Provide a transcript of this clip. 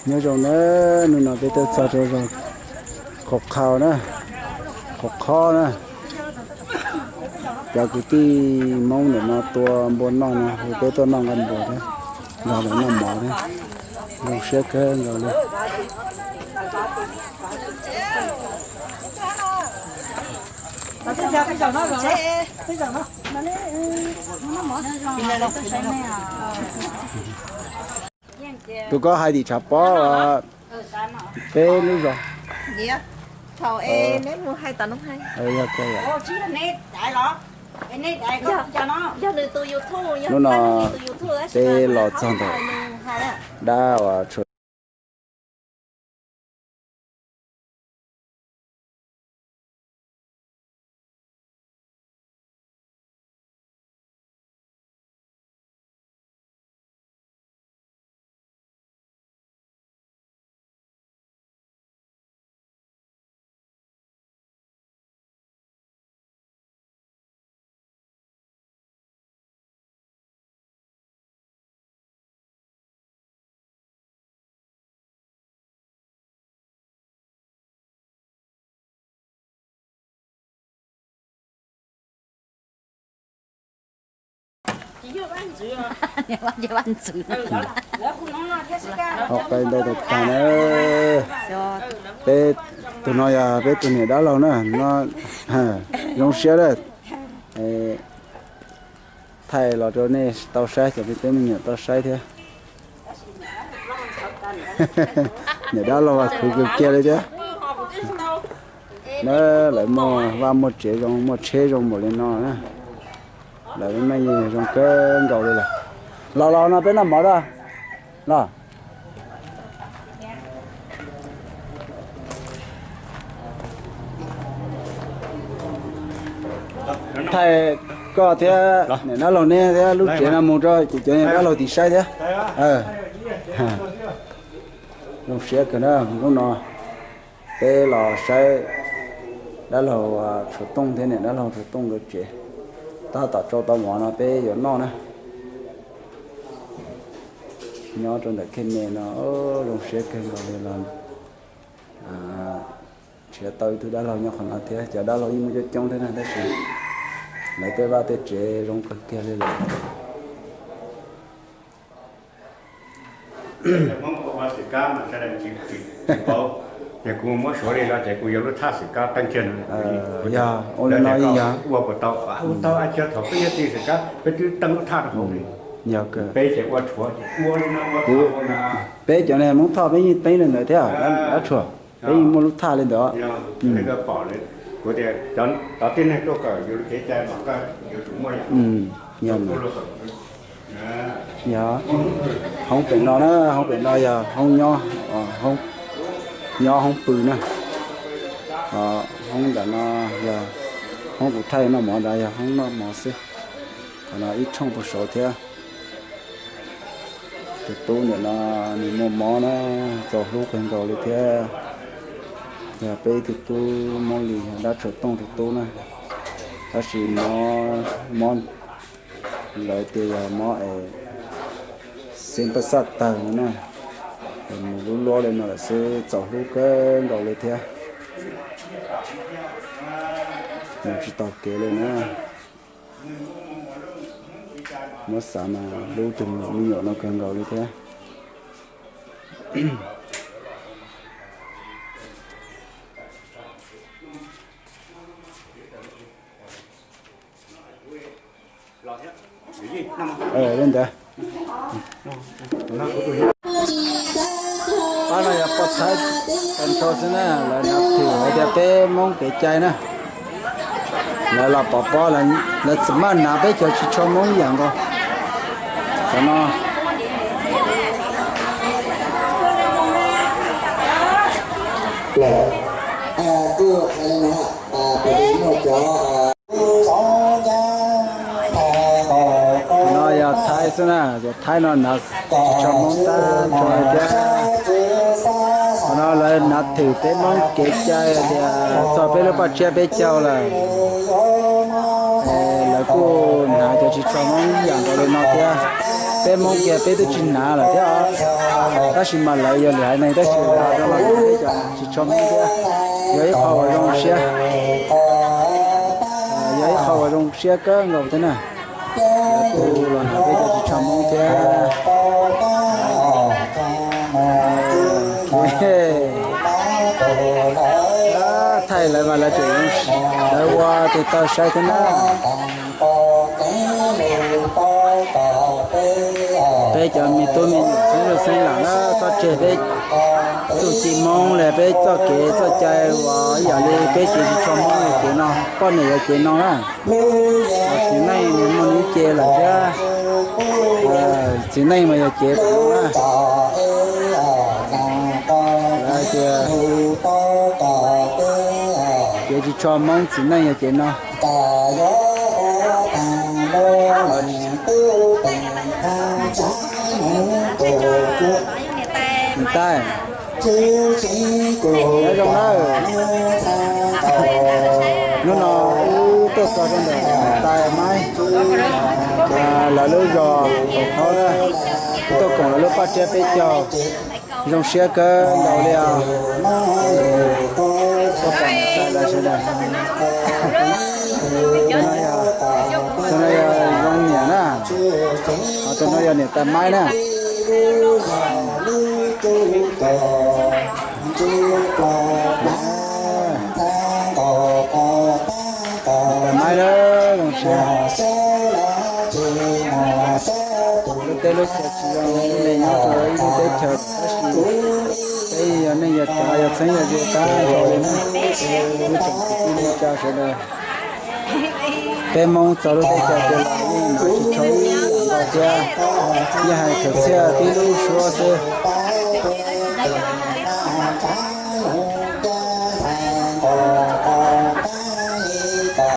Nyob zoo na, hnub no peb tuaj txog rau zos Qhov Qhau na, Qhov Qhob na. Cov kwv tij Hmoob ntawm no tua npua noj no, hu peb tuaj noj nqaij npua thiab, nrog lawv noj mov thiab. Zoo siab kawg nkaus li. Tus koj hais tim tshav pob peb lub zos. Thaum es neb mus hais tom no hais. Yog kawg yom. Hnub no peb los txog ntawm dab uas tshuav Hauv qe ntau tag tag na. Peb tus no yog peb tus niam dab laug na, no zoo siab lawm. Thaij los rau nej tau saib, cov me tub me nyuam tau saib thiab. Niam dab laug khuv kawg kiag li thiab. Na, lawv muaj vaj muaj tsev zoo, muaj tsheb zoo npaum li no na. Lawv me yeej zoo kawg nkaus li lawm. Los los no peb noj mov da. Los. Thaij koj thiab niam dab laug neb thiab lub tsev no mus rau kuv cov niam dab laug tim saib thiab. Zoo siab kawg na, hnub no peb los saib dab laug Tshuav Tooj thiab niam dab laug Tshuav Tooj nkawd tsev. Tab tom tsau tau mov no peb yuav noj na. Nyob rau ntawm khej me no, zoo siab kawg nkaus li los nrhiav tau ib tug dab laug nyob qhov no thiab. Cov dab laug yeej muaj coob coob thiab na, tab sis lawv tej vaj tej tsev zoo kawg kiag li lawm. Ces kuv muab suav li no ces kuv yuav lub thaj xwm kab teeb kiag no. Yog ua li no yog ua puas tau, ua tau, thaum peb yuav ti xwm kab peb twb teeb lub thaj rau hauv li. Peb ces ua tshuav, ua li no ua, peb cov niag Hmoob Thoj peb yeej teeb li ntawd thiab, dab tshuav, peb yeej muaj lub thaj li ntawd. Kuv tias cov tib neeg tuaj kawm yus kev cai mas koj yuav tsum muaj. Yog mas. Yog hoob pem no na, hoob pem no yog hoob nyob, hoob nyob hoob pw na. Hoob ntawm no yog hoob kuv thaij noj mov ntawd yog hoob noj mov xwb. Qhov no ib tshooj puag saud thiab. Tus tub ntawm no nws muaj mob na, txaus hlub kawg nkaus li thiab. Yog peb ib tug tub Hmoob Lis, yog dab Tshuav Tooj tus tub na. Tab sis mob, mob lawv tias yog mob es xeeb paj xaj tawg no na. Es nws lub luab li no lawm xwb, txaus hlub kawg nkaus li thiab. Mus tsis taus kev li na. Muab xav mas hlub tus me nyuam no kawg nkaus li thiab. Li ntawd. Pab no yog poj Thaib tag nrho xwb na, lawv hnav thwm hais tias peb Hmoob kev cai na. Lawv los pov pob, lawv txawm maj hnav peb cov tsis tshua Hmoob ib yam nkaus. Qhov no no yog Thaib xwb na, cov Thaib no hnav tsis tshua Hmoob tag nrho thiab. Qhov no lawv hnav thwm peb Hmoob kev cai tias txog peb lub paj tsiab peb caug lawm, lawv kuj hnav cov tsis tshua Hmoob ib yam nkaus li no thiab. Peb Hmoob kiag peb twb tsis hnav lawm thiab os. Tab sis mas lawv yog lwm haiv neeg tab sis lawv ho rau los peb cov tsis tshua Hmoob thiab. Yog ib qho uas zoo siab, yog ib qho uas zoo siab kawg nkaus thiab na. Lawv kuj los nrog peb cov tsis tshua Hmoob thiab. Thaij lawv mas lawv tseem, lawv ua tus taw saib thiab na. Peb cov me tub me nyuam txheeb zej xeeb zos na, txhob tseg peb txuj ci Hmoob li, peb txoj kev txoj cai uas ib yam li peb cev tsis tshua Hmoob yog cev no, poj niam yog cev no na. Txiv neej muaj nws ib ce lawm thiab. Txiv neej mas yog cev tam no na. Lawv tias cev tsis tshua Hmoob txiv neej yog cev no. Niam tais, nyob zoo nawb. Hnub no wb tuaj txog rau ntawm niam tais Maib, lawv lub zos Pom Thaub na, tuaj koom lawv lub paj tsiab peb caug, zoo siab kawg nkaus li os. Tuaj koom niam tais lawv sawv daws. Tus no yog, tus no yog zoo niam na, ho tus no yog niam tais Maib na. Niam tais Maib lawm, zoo siab. Lub teb lub chaw tsis zoo li nyob rau ib lub teb chaws tab sis peb yog neej yog tsav yog txheeb yog ze tab nkaus li na. Lub tsoom kwv tij neej tsa sawv daws, peb Hmoob txog lub teb chaws tias los yeej nov tsis tshua ib yam nkaus thiab, yeej hais khaws txhiaj tib lub suab xwb.